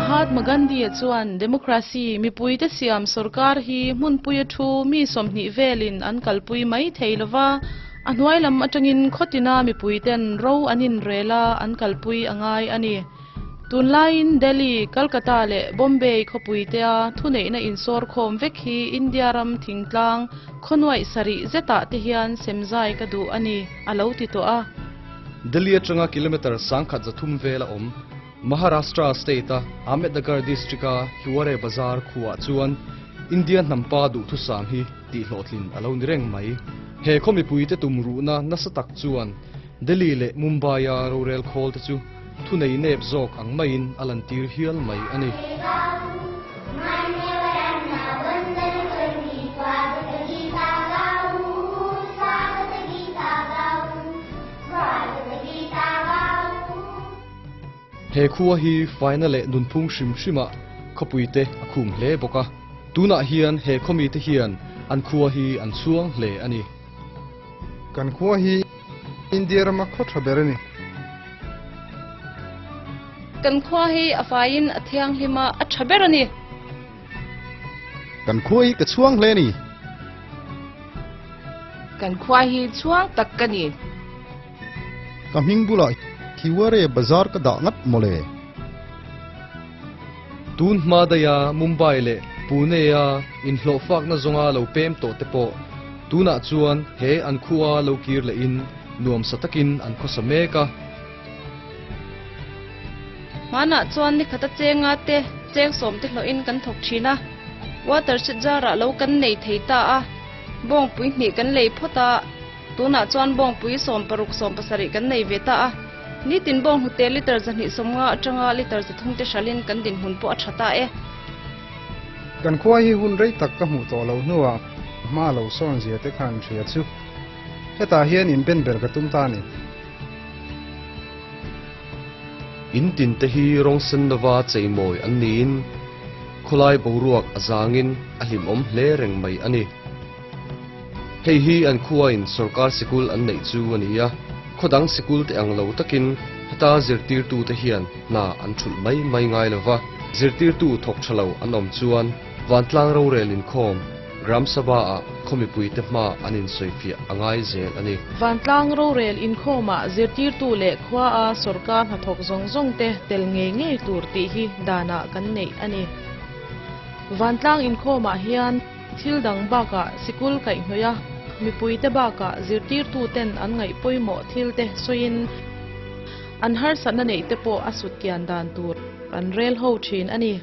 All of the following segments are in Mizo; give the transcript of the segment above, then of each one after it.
Mahatma Gandhi-a chuan Democracy, mipuite siam sorkar hi hmunpuia thu mi 20 velin an kalpui mai thei lova, a hnuai lam atangin khawtina mipuiten ro an inrel a, an kalpui a ngai a ni. Tunlaiin Delhi, Calcutta leh Bombay khawpuitea thuneihna insawrkhawm vek hi India ram thingtlang khawnuaih sarih zetah te hian semzai ka duh a ni, a lo ti tawh a. Delhi atanga kilometre 1300 vel a awm. Maharashtra state-a Ahmednagar district-a Hiware Bazar khuaah chuan India hnampa duhthusam hi tihhlawhtlin a lo ni reng mai. He khaw mipuite tum ruhna nasa tak chuan Delhi leh Mumbai-a rorel khawl te chu thunei nep zawk ang maiin a lantir hial mai a ni. He khua hi faina leh nunphung hrim hrimah khawpuite a khum hle bawk a. Tunah hian he khawmite hian an khua hi an chhuang hle a ni. Kan khua hi India rama khaw tha ber a ni. Kan khua hi a faiin a thianghlim a, a tha ber a ni. Kan khua hi ka chhuang hle a ni. Kan khua hi chhuang tak ka ni. Ka hming bulah Hiware Bazar ka dah ngat mawle. Tun hma daiha Mumbai leh Pune-a inhlawhfakna zawnga lo pem tawh te pawh tunah chuan he an khua lo kir lehin nuamsa takin an khawsa mek a. Hmanah chuan nikhata chenga te cheng sawm te hlawhin kan thawk thin a, water sheet zarah lo kan nei thei ta a, bawngpui hnih kan lei phawt a, tunah chuan bawngpui 16 17 kan nei ve ta a, nitin bawng hnute litre 250 atanga litre 300 te hralhin kan dinhmun pawh a tha ta e. Kan khua hi hun rei tak ka hmuh tawh lo hnuah hma lo sawn zia te khan hria chu hetah hian in ben ber ka tum ta a ni. In tin te hi rawng sen lova cheimawi an niin khawlai boruak a zangin a hlimawm hle reng mai a ni. Hei hi an khuain sorkar sikul an neih chu a ni a, khawdang sikul te ang lo takin heta zirtirtute hian hna an thulh mai mai ngai lova, zirtirtu thawk tha lo an awm chuan vantlang rorel inkhawm Gram Sabha-ah khaw mipuite hma an insawifiah a ngai zel a ni. Vantlang rorel inkhawmah zirtirtu leh khuaa sorkar hnathawk zawng zawng te tel ngei ngei tur tih hi danah kan neih a ni. Vantlang inkhawmah hian thil dang bakah sikul kaihhnawih a, mipuite bakah zirtirtu ten an ngaih pawimawh thil te sawiin an harsatna neih te pawh a sut kian dan tur an rel ho thin a ni.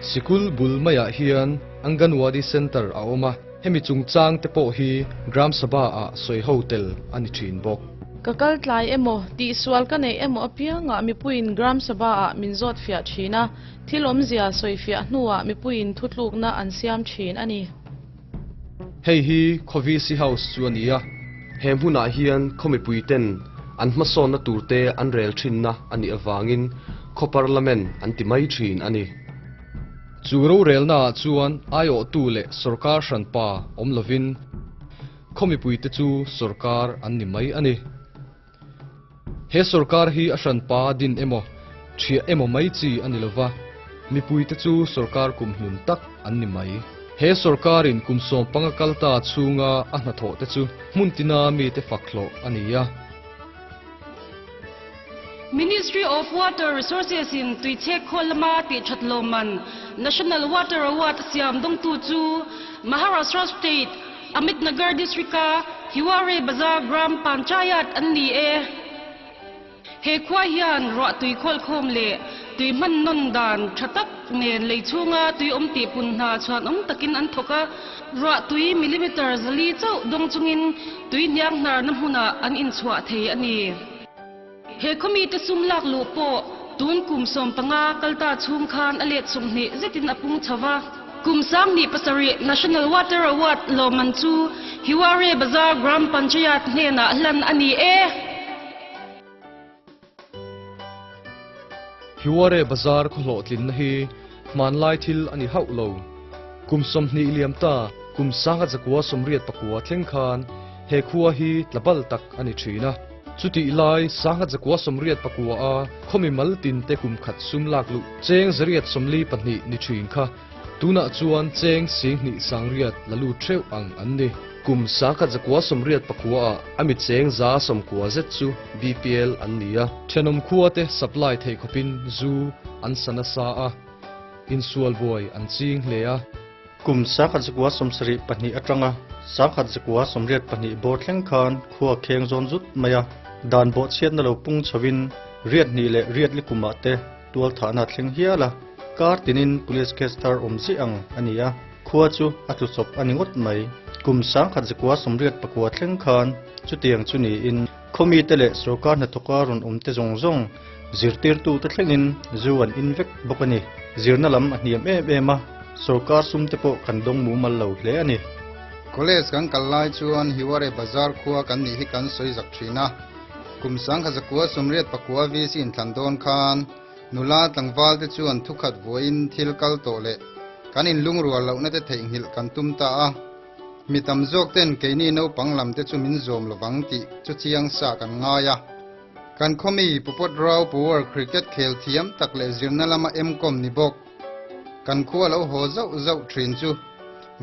Sikul bul maiah hian Anganwadi Centre a awm a, hemi chungchang te pawh hi Gram Sabha-ah sawi ho tel a ni thin bawk. Ka kal tlai emaw, tihsual ka neih emaw apiangah mipuiin Gram Sabha-ah min zawt fiah thin a, thil awmzia sawi fiah hnuah mipuiin thutlukna an siam thin a ni. Hei hi khaw VC House chu a ni a, he hmunah hian khaw mipuiten an hmasawnna turte an rel thinna a nih avangin khaw Parliament an ti mai thin a ni. Chu rorelnaah chuan aiawhtu leh sorkar hranpa awm lovin khaw mipuite chu sorkar an ni mai a ni. He sorkar hi a hranpa din emaw, thiah emaw mai chi a ni lova, mipuite chu sorkar kumhlun tak an ni mai. He sorkarin kum 15 kalta chhunga a hnathawh te chu hmun tina mite fak hlawh a ni a. Ministry of Water Resources in tuichhe khawl lama tih that lawman National Water Award siam dawngtu chu Maharashtra State Ahmednagar District-a Hiware Bazar Gram Panchayat an ni e. He khua hian ruah tui khawl khawm leh tui hman nawn dan tha tak nen lei chhunga tui awm tih pun hna chuan awm takin an thawk a, ruah tui millimeter 400 chauh dawng chungin tui hniang hnarna hmunah an inchhuah thei a ni. He khawmi te sum lak luh pawh tun kum 15 kalta chhung khan a let 20 zetin a pung chho va. Kum 2007 National Water Award lawman chu Hiware Bazar Gram Panchayat hnenah hlan a ni e. Hiware Bazar khaw hlawhtlinna hi hmanlai thil a ni hauh lo. Kum 20 liam ta kum 1989 thleng khan he khua hi tlabal tak a ni thin a. Chutih lai 1989 a khaw mimal tin te kum khat sum lak luh cheng 842 ni thin kha tunah chuan cheng 2800 la lut theuh ang an ni. Kum 1989 a ami cheng 190 zet chu BPL an ni a. Thenawm khua te supply thei khawpin zu an sana sa a, insual buai an ching hle a. Kum 1972 atanga 1982 bawr thleng khan khua kheng zawn zut mai a, dan bawh chhiat na lo pung chhovin riat hnih leh riat li kumah te tual thahna thleng hial a, kar tinin police case thar awm zih ang a ni a, khua chu a tlu chawp a ni ngawt mai. Kum 1989 thleng khan chutiang chu niin khawmi te leh sorkar hnathawka rawn awm te zawng zawng zirtirtu te thlengin zu an in vek bawk a ni. Zirna lam a hniam em em a, sorkar sum te pawh kan dawng mumal lo hle a ni. College kan kal lai chuan Hiware Bazar khua kan nih hi kan sawi zak thin a. Kum 1989 VC inthlan dawn khan nula tlangval te chuan thukhat vuain thil kal tawh leh kan inlungrual lohna te theihnghilh kan tum ta a. Mi tam zawk ten keini naupang lam te chu min zawm lovang tih chu chiang sa kan ngai a. Kan khawmi Popot Rao Power cricket khel thiam tak leh zirna lama M.Com ni bawk. Kan khua lo haw zauh zauh thin chu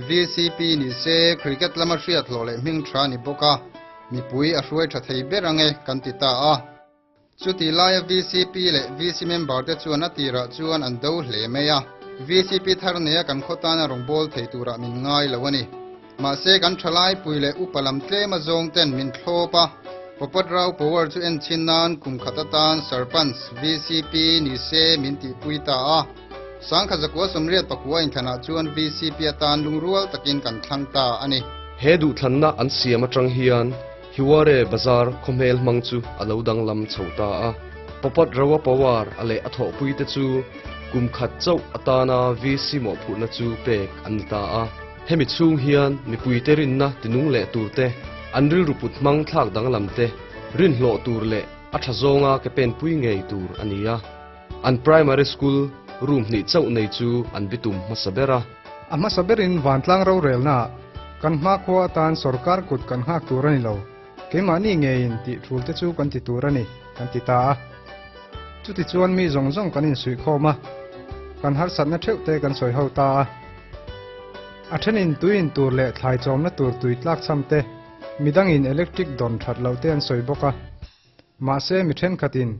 VCP ni se cricket lama hriat hlawh leh hming tha ni bawk a, mipui a hruai tha thei ber ange kan ti ta a. Chuti laia VCP leh VC member te chuan a tirah chuan an do hle mai a. VCP thar nea kan khaw tana rawngbâwl thei turah min ngai lo a ni. Mahse kan thalai pui leh upa lam tlem a zawng ten min thlawp a, Popot Rao Power chu en chin nan kum khat atan Sarpanch VCP ni se min tihpui ta a. 1989 inthlanah chuan VCP atan lungrual takin kan thlang ta a ni. He duhthlanna an siam atang hian Hiware Bazar khawhmel hmang chu a lo danglam chho ta a. Popot Rao Power a leh a thawhpui te chu kum khat chauh atana VC mawhphurhna chu pek an ni ta a. Hemi chhung hian mipui te rinna tinung leh tur te, an rilru put hmang thlak danglam te, rin hlawh tur leh a tha zawnga ke pen pui ngei tur a ni a. An primary school room hnih chauh nei chu an bitum hmasa ber a. A hmasa berin vantlang rorelna kan hma khua atan sorkar kut kan nghak tur a ni lo. Keimahni ngeiin tih thul te chu kan ti tur a ni, kan ti ta a. Chuti chuan mi zawng zawng kan insuihkhawm a, kan harsatna theuh te kan sawi ho ta a. A thenin tuin tur leh thlai chawmna tur tui tlak cham te, midangin electric dawn that lo te an sawi bawk a. Mahse mi thenkhatin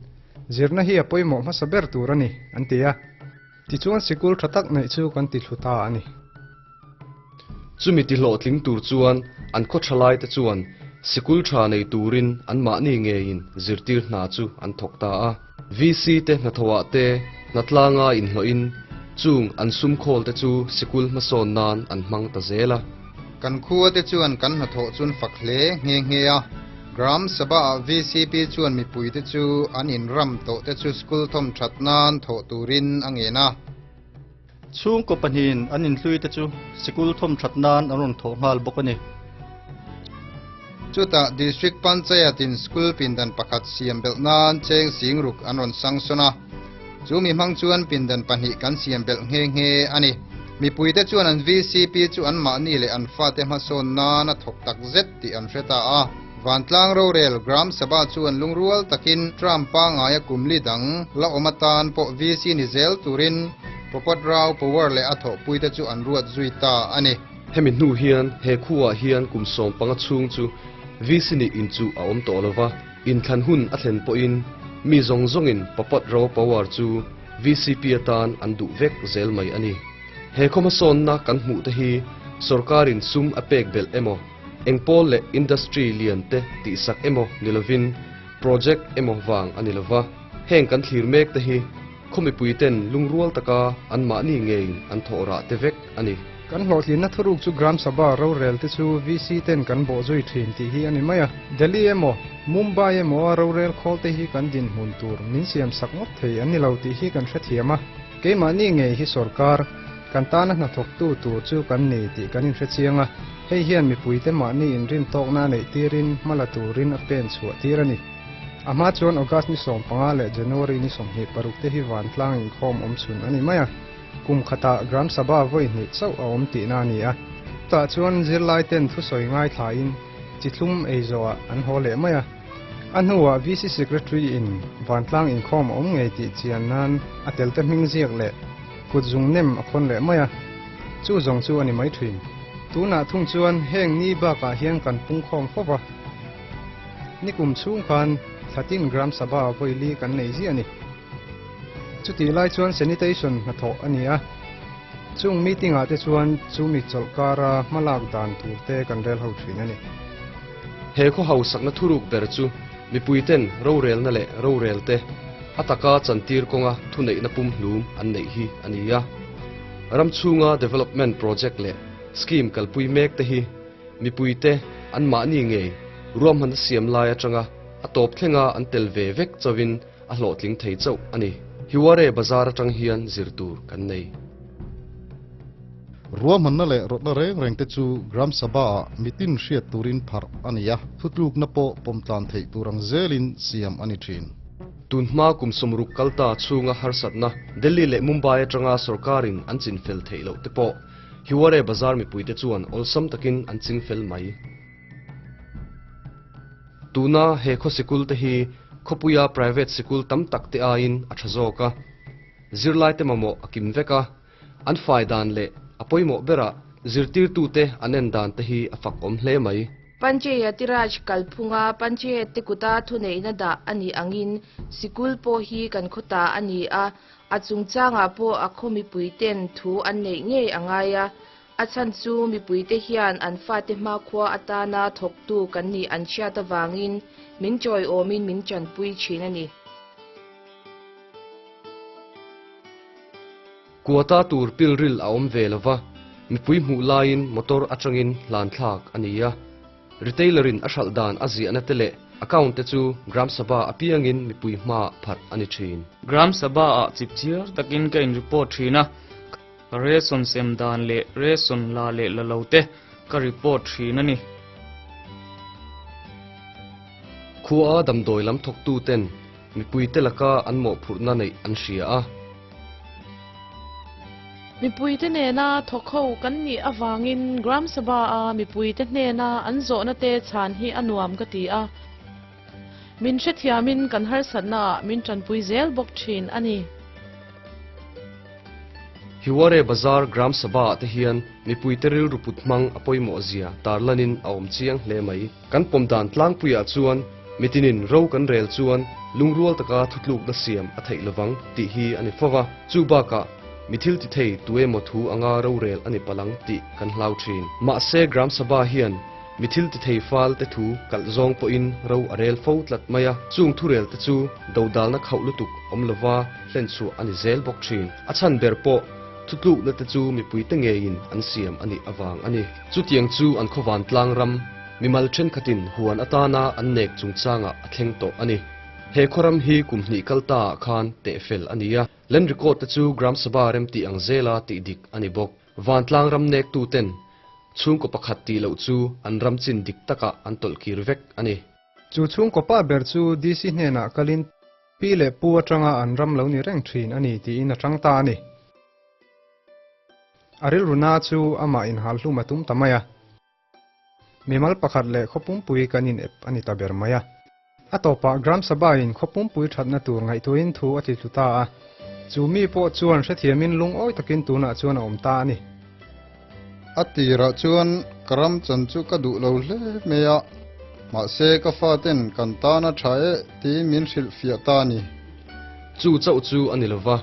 zirna hi a pawimawh hmasa ber tur a ni, an ti a. Tichuan sikul tha tak neih chu kan ti thlu ta a ni. Chumi ti hlawhtling tur chuan an khaw thalai te chuan sikul tha nei turin an mahni ngeiin zirtir hna chu an thawk ta a. VC te hnathawah te hnatlanga inhlawhin chung an sum khawl te chu sikul hmasawn nan an hmang ta zel a. Kan khua te chuan kan hnathawh chun fak hle nghe nghe a. Gram Sabha ah VCP chuan mipui te chu an inram tawh te chu school thawm that nan thawh turin a ngen a. Chhung kaw pahnihin an inhlui te chu sikul thawm that nan an rawn thawh nghal bawk a ni. Chutah District Panchayat in school pindan pakhat siam belh nan cheng singruk an rawn sanction a. Chu mi hmang chuan pindan pahnih kan siam belh nghe nghe a ni. Mipui te chuan an VCP chu an mahni leh an fate hmasawn nan a thawk tak zet tih an hre ta a. Vantlang rorel Gram Sabha chuan lungrual takin Trump pangaia kumli dang la awm atan pawh VC ni zel turin Popot Rao Power leh a thawhpui te chu an ruat zui ta a ni. Hemi hnu hian he khuah hian kum 15 chhung chu VC ni in chu a awm tawh lova, inthlan hun a thlen pawhin mi zawng zawngin Popot Rao Power chu VCP atan an duh vek zel mai a ni. He khaw hmasawnna kan hmuh te hi sorkarin sum a pek belh emaw, engpawl leh industry lian te tihsak emaw ni lovin project emaw wang a ni lova. Heng kan thlir mek te hi khaw mipui ten lungrual taka an mahni ngeiin an thawh rah te vek a ni. Kan hlawhtlinna thuruk chu Gram Sabha rorel te chu VC ten kan bawh zui thin tih hi a ni mai a. Delhi emaw, Mumbai emaw a rorel khawl te hi kan dinhmun tur min siam sak ngawt thei an ni lo tih hi kan hrethiam a. Keimahni ngei hi sorkar kan tana hnathawktu tur chu kan ni tih kan inhrechiang a, hei hian mipui te mahni inrin tawkna a neih tirin hmala turin a pen chhuah tir a ni. A hma chuan August ni 15 leh January ni 26 te hi vantlang inkhawm awm chhun a ni mai a, kum khatah Gram Sabha vawi hnih chauh a awm tihna a ni a. Tah chuan zirlai ten thusawi ngai thlain chithlum ei zawhah an haw leh mai a. A hnuah VC Secretary in vantlang inkhawm a awm ngei tih chian nan a telte hming ziak leh kut zung nem a khawn leh mai a, chu zawng chu a ni mai thin. Tunah thung chuan heng ni bakah hian kan pungkhawm fo va, nikum chhung khan thlatin Gram Sabha vawi li kan nei ziah a ni. Chutih lai chuan sanitation hnathawh a ni a, chung meeting ah te chuan chumi chawlhkara hmalak dan tur te kan rel ho thin a ni. He khaw hausakna thuruk ber chu mipuiten rorelna leh rorelte a taka chantir kawnga thuneihna pumhlum an neih hi a ni a. Ram chhunga development project leh scheme kalpui mek te hi mipuite anmahni ngei ruahmanna siam lai atanga a tawp thlenga an tel ve vek chauhin a hlawhtling thei chauh a ni. Hiware Bazar atang hian zir tur kan nei. Ruahmanna leh rawtna reng reng te chu Gram Sabha ah mitin hriat turin pharh a ni a, thutlukna pawh pawmtlan theih tur ang zelin siam a ni thin. Tunhma kum sawmruk kalta chhunga harsatna Delhi leh Mumbai atanga sorkarin an chinfel theih loh te pawh Hiware Bazar mipuite chuan awlsam takin an chingfel mai. Tuna he khaw sikul te hi khawpuia private sikul tam tak te aiin a tha zawk a, zirlaite mamawh a kim vek a, an fai dan leh a pawimawh berah zirtirtute an en dan te hi a fak awm hle mai. Panchayati Raj kalphunga Panchayat te kuta thuneihna dah a nih angin sikul pawh hi kan khawta a ni a, a chungchangah pawh a khaw mipuiten thu an neih ngei a ngai a, A chhan chu mipuite hian an fate hmakhua atana thawktu kan nih an hriat avangin min chawiawmin min tanpui thin a ni. Quota tur pilril a awm ve lova, mipui hmuh laiin motor atangin hlan thlak a ni a. Retailer-in a hralh dan a ziahna te leh account te chu Gram Sabha apiangin mipui hmaah pharh a ni thin. Gram Sabha-ah chipchiar takin ka in report thin a. Ka ration sem dan leh ration la leh la lo te ka report thin a ni. Khua damdawi lam thawktu ten mipuite laka an mawhphurhna neih an hria a. Mipuite nena thawk ho kan nih avangin Gram Sabha a mipuite hnena an zawhna te chhan hi a nuam ka ti a. Min hrethiamin kan harsatna ah min tanpui zel bawk thin a ni. Hiware Bazar Gram Sabha ah te hian mipuite rilru put hmang a pawimawh zia tarlanin a awm chiang hle mai. Kan pawm dan tlangpuiah chuan mitinin ro kan rel chuan lungrual taka thutlukna siam a theih lovang tih hi a ni fo va. Chu bakah mi thil ti thei tu emaw thu anga rorel a ni palang tih kan hlau thin. Mahse Gram Sabha hian Mi thil ti thei fal te thu kalh zawng pawhin ro a rel fo tlat mai a, chung thurel te chu dodalna khauh lutuk awm lova hlenchhuah a ni zel bawk thin. A chhan ber pawh thutlukna te chu mipuite ngeiin an siam a nih avang a ni. Chutiang chu an khawvan tlang ram mimal thenkhatin huan atana an nek chungchangah a thleng tawh a ni. He khawram hi kum hnih kal ta ah khan tehfel a ni a, land record te chu Gram Sabha remtih ang zela tih dik a ni bawk. Vantlang ram nektu ten chhungkaw pakhat tih loh chu an ram chin dik takah an tawlh kir vek a ni. Chu chhungkaw pa ber chu DC hnenah kalin pi leh pu atanga an ram lo ni reng thin a ni tiin a chang ta a ni. A rilru na chu amah inhal hlum a tum ta mai a. Mimal pakhat leh khaw pumpui kan in ep a ni ta ber mai a. A tawpah Gram Sabha in khaw pumpui thatna tur ngaihtuahin thu a ti tlu ta a. Chu mi pawh chuan hrethiamin lungawi takin tunah chuan a awm ta a ni. A tirah chuan ka ram chan chu ka duh lo hle mai a, mahse ka faten kan tan a tha e tiin min hrilhfiah ta a ni. Chu chauh chu a ni lova.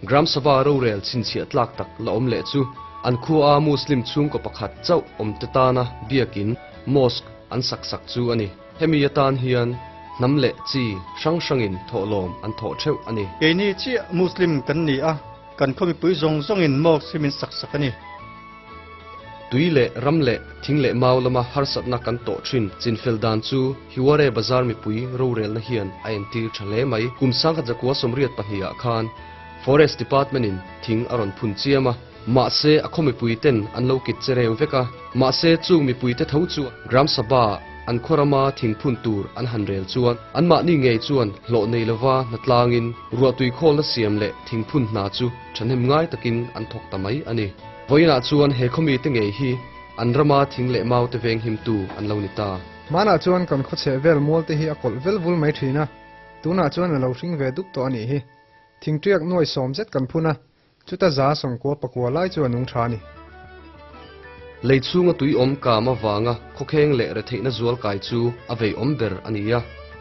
Gram Sabha rorel chhinchhiah tlak tak la awm leh chu an khua Muslim chhungkaw pakhat chauh awmte tana biakin, mosque, an sak sak chu a ni. Hemi atan hian hnam leh chi hrang hrangin thawhlawm an thawh theuh a ni. Keini chiah Muslim kan ni a, kan khaw mipui zawng zawngin mosque hi min sak sak a ni. Tui leh ram leh thing leh mau lama harsatna kan tawh thin chinfel dan chu Hiware Bazar mipui rorelna hian a entir tha hle mai. Kum sangkhat zakua 82 ah khan Forest Department in thing a rawn phun chiam a, mahse a khaw mipui ten an lo kit che reu vek a, mahse chung mipui te tho chu Gram Sabha an khaw rama thing phun tur an han rel chuan anmahni ngei chuan hlawh nei lova hnatlangin ruahtui khawlna siam leh thing phun hna chu thahnem ngai takin an thawk ta mai a ni. Vawiinah chuan he khawmite ngei hi an rama thing leh maute veng himtu an lo ni ta. Hmanah chuan kan khaw chheh vel mual te hi a kawlh vel vul mai thin a, tunah chuan a lo hring ve dup tawh a nih hi. Thingṭiak nuai sawm zet kan phun a, chuta za sawmkua pakua lai chu a nung tha a ni. Lei chhunga tui awm kam avanga khawkheng leh retheihna zual kai chu a vei awm ber a ni a.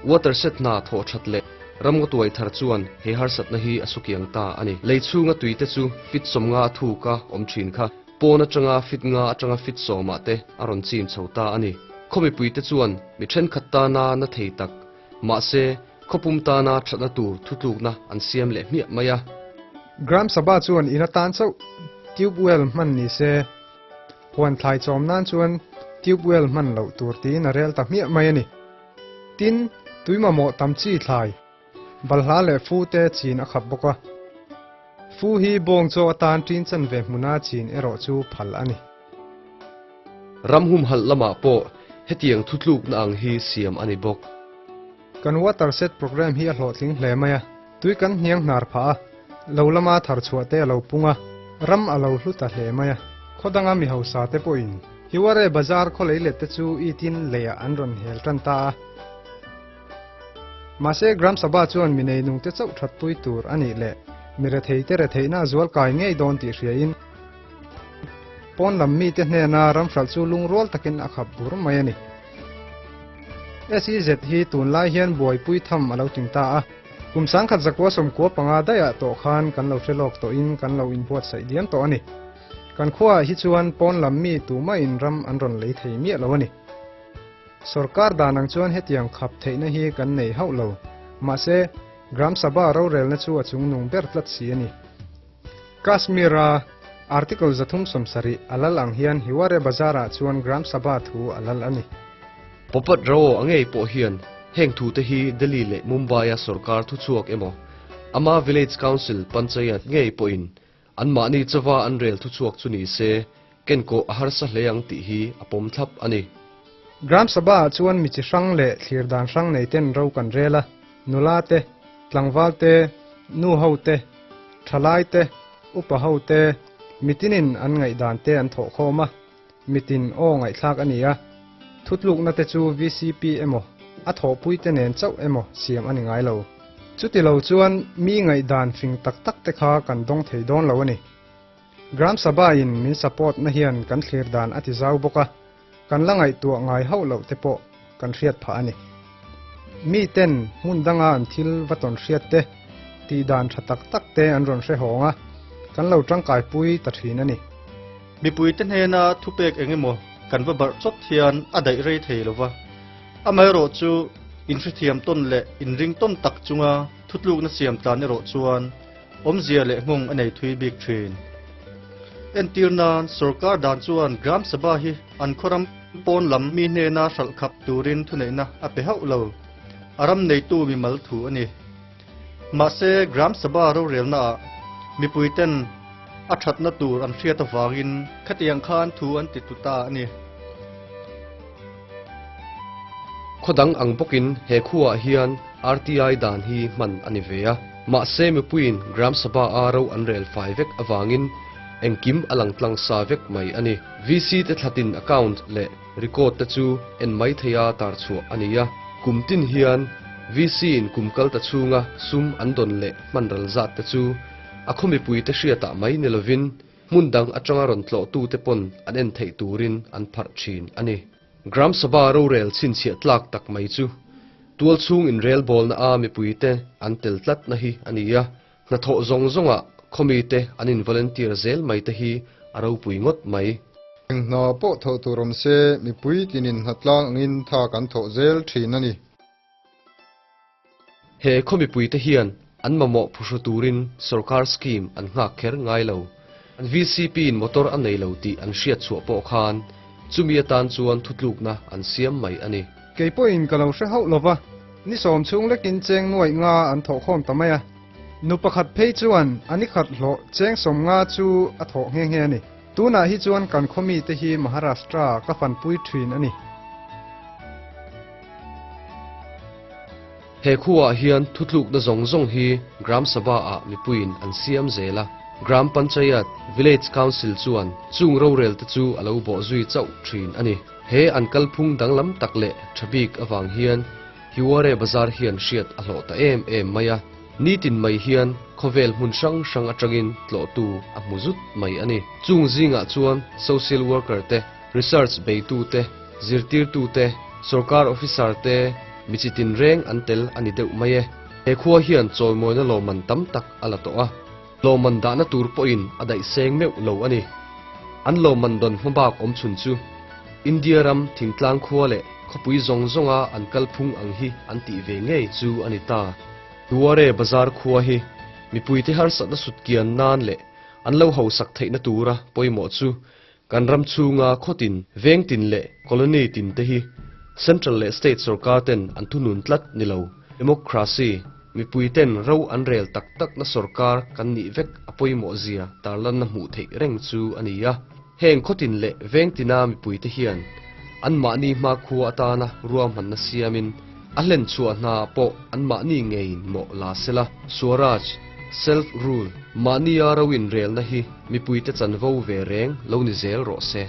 Water set hna thawh that leh ramngaw tuai thar chuan he harsatna hi a sukiang ta a ni. Lei chhunga tui te chu fit sawmnga a thuk a awm thin kha. Pawn atanga fit nga atanga fit sawmah te a rawn chim chho ta a ni. Khaw mipui te chuan mi thenkhat tana na thei tak, mahse khawpum tana thatna tur thutlukna an siam leh hmiah mai a. Gram Sabha chuan in atan chauh tube well hman ni se, huan thlai chawm nan chuan tube well hman loh tur tiin a rel ta hmiah mai a ni. Tin, tui mamawh tam chi thlai, balhla leh fu te chin a khap bawk a. Fu hi bawng chaw atan ṭin chan ve hmuna chin erawh chu phal a ni. Ram humhalh lamah pawh hetiang thutlukna ang hi siam a ni bawk. Kan water set program hi a hlawhtling hle mai a, tui kan hniang hnar phah a, lo lama thar chhuah te a lo pung a, ram a lo hlu ta hle mai a. Khaw danga mi hausa te pawhin Hiware Bazar khaw lei let te chu itin leiah an rawn hel tan ta a. Mahse Gram Sabha chuan mi neinung te chauh thatpui tur a nih leh mi rethei te retheihna a zual kai ngei dawn tih hriain pawn lam mite hnena ram hralh chu lungrual takin a khap bur mai a ni. SEZ hi tunlai hian buaipui tham a lo ting ta a, kum sangkhat zakua sawmkua panga daihah tawh khan kan lo hre lawk tawhin kan lo inbuatsaih diam tawh a ni. Kan khuaah hi chuan pawn lam mi tumahin ram an rawn lei thei miah lo a ni. Sorkar dan ang chuan hetiang khap theihna hi kan nei hauh lo, mahse Gram Sabha rorelna chu a chungnung ber tlat si a ni. Kashmir-a Article 370 a lal ang hian Hiware Bazar-ah chuan Gram Sabha thu a lal a ni. Popat Rao a ngei pawh hian heng thu te hi Delhi leh Mumbai-a sorkar thuchhuak emaw, ama Village Council Panchayat ngei pawhin anmahni chawa an rel thuchhuak chu ni se, kenkawh a harsa hle ang tih hi a pawm thlap a ni. Gram Sabha-ah chuan mi chi hrang leh thlir dan hrang nei ten ro kan rel a, nula te, tlangval te, nu ho te, thalai te, upa ho te, mitinin an ngaihdan te an thawh khawm a, mitin aw ngaihthlak a ni a, thutlukna te chu VCP emaw, a thawhpui te nen chauh emaw siam a ni ngai lo. Chuti lo chuan mi ngaihdan fing tak tak te kha kan dawng thei dawn lo a ni. Gram Sabha in min support na hian kan thlir dan a ti zau bawk a, kan la ngaihtuah ngai hauh loh te pawh kan hriat phah a ni. Mi ten hmun danga an thil va tawn hriat te, tih dan tha tak tak te an rawn hre hawng a, kan lo tangkai pui ta thin a ni. Mipui te hnena thupek eng emaw kan va barh chawt hian a daih rei thei lo va, amaherawh chu inhrethiam tawn leh inring tawn tak chunga thutlukna siam tlan erawh chuan awmzia leh nghawng a nei thui bik thin. Entir nan sorkar dan chuan Gram Sabha hi an khawram pawn lam mi hnena hralh khap turin thuneihna a pe hauh lo. A ram neitu mimal thu a ni. Mahse Gram Sabha rorelna ah mipui ten a thatna tur an hriat avangin khatiang khan thu an ti tu ta a ni. Khawdang ang bawkin he khuaah hian RTI dan hi hman a ni ve a. Mahse mipuiin Gram Sabha a ro an rel fai vek avangin engkim a lang tlang sa vek mai a ni. VC te thlatin account leh record te chu en mai theia tar chhuah a ni a. Kum tin hian VC in kum kal ta chhunga sum an dawn leh hman ral zat te chu a khaw mipui te hriatah mai ni lovin hmun dang atanga rawn tlawh tu te pawn an en theih turin an pharh thin a ni. Gram Sabha rorel chhinchhiah tlak tak mai chu tual chhung in rel bawlna a mipui te an tel tlat na hi a ni a, hnathawh zawng zawngah khaw mi te an in volunteer zel mai te hi a ropui ngawt mai. Eng hna pawh thawh tur awm se mipui tinin hnatlang angin tha kan thawh zel thin a ni. He khaw mipui te hian an mamawh phuhru turin sorkar scheme an nghak kher ngai lo. An VCP in motor a nei lo tih an hriat chhuah pawh khan chumi atan chuan thutlukna an siam mai a ni. Kei pawhin ka lo hre hauh lova, ni sawm chhung lekin cheng nuaih nga an thawh khawm ta mai a. Nu pakhat phei chuan a ni khat hlawh cheng sawm nga chu a thawh nghe nghe a ni. Tunah hi chuan kan khaw mite hi Maharashtra ka fanpui thin a ni. He khuaah hian thutlukna zawng zawng hi Gram Sabha ah mipuiin an siam zel a. Gram Panchayat, Village Council chuan chung rorel te chu a lo bawh zui chauh thin a ni. He an kalphung danglam tak leh tha bik avang hian Hiware Bazar hian hriat a hlawh ta em em mai a. Nitin mai hian khawvel hmun hrang hrang atangin tlawhtu a hmu zut mai a ni. Chung zingah chuan social worker te, research beitu te, zirtirtu te, sorkar officer te, mi chi tinreng an tel a ni deuh mai e. He khua hian chawimawina lawmman tam tak a la tawh a. Lawmman dahna tur pawhin a daih seng meuh lo a ni. An lawmman dawn hmabak awm chhun chu India ram thingtlang khua leh khawpui zawng zawnga an kalphung ang hi an tih ve ngei chu a ni ta. Duare Bazar khua hi mipuite harsatna sutkian nan leh an lo hausak theihna tura pawimawh chu kan ram chhunga khawtin, vengtin leh colony tin te hi Central leh State sorkar ten an thunun tlat ni lo. Democracy, mipui ten ro an rel tak takna sorkar kan nih vek a pawimawh zia tarlanna hmuh theih reng chu a ni a. Heng khawtin leh vengtina mipuite hian anmahni hmakhua atana ruahmanna siamin a hlenchhuah hna pawh anmahni ngeiin mawh la sela. Swaraj, Self Rule, mahnia ro inrelna hi mipuite chanvo ve reng lo ni zel rawh se.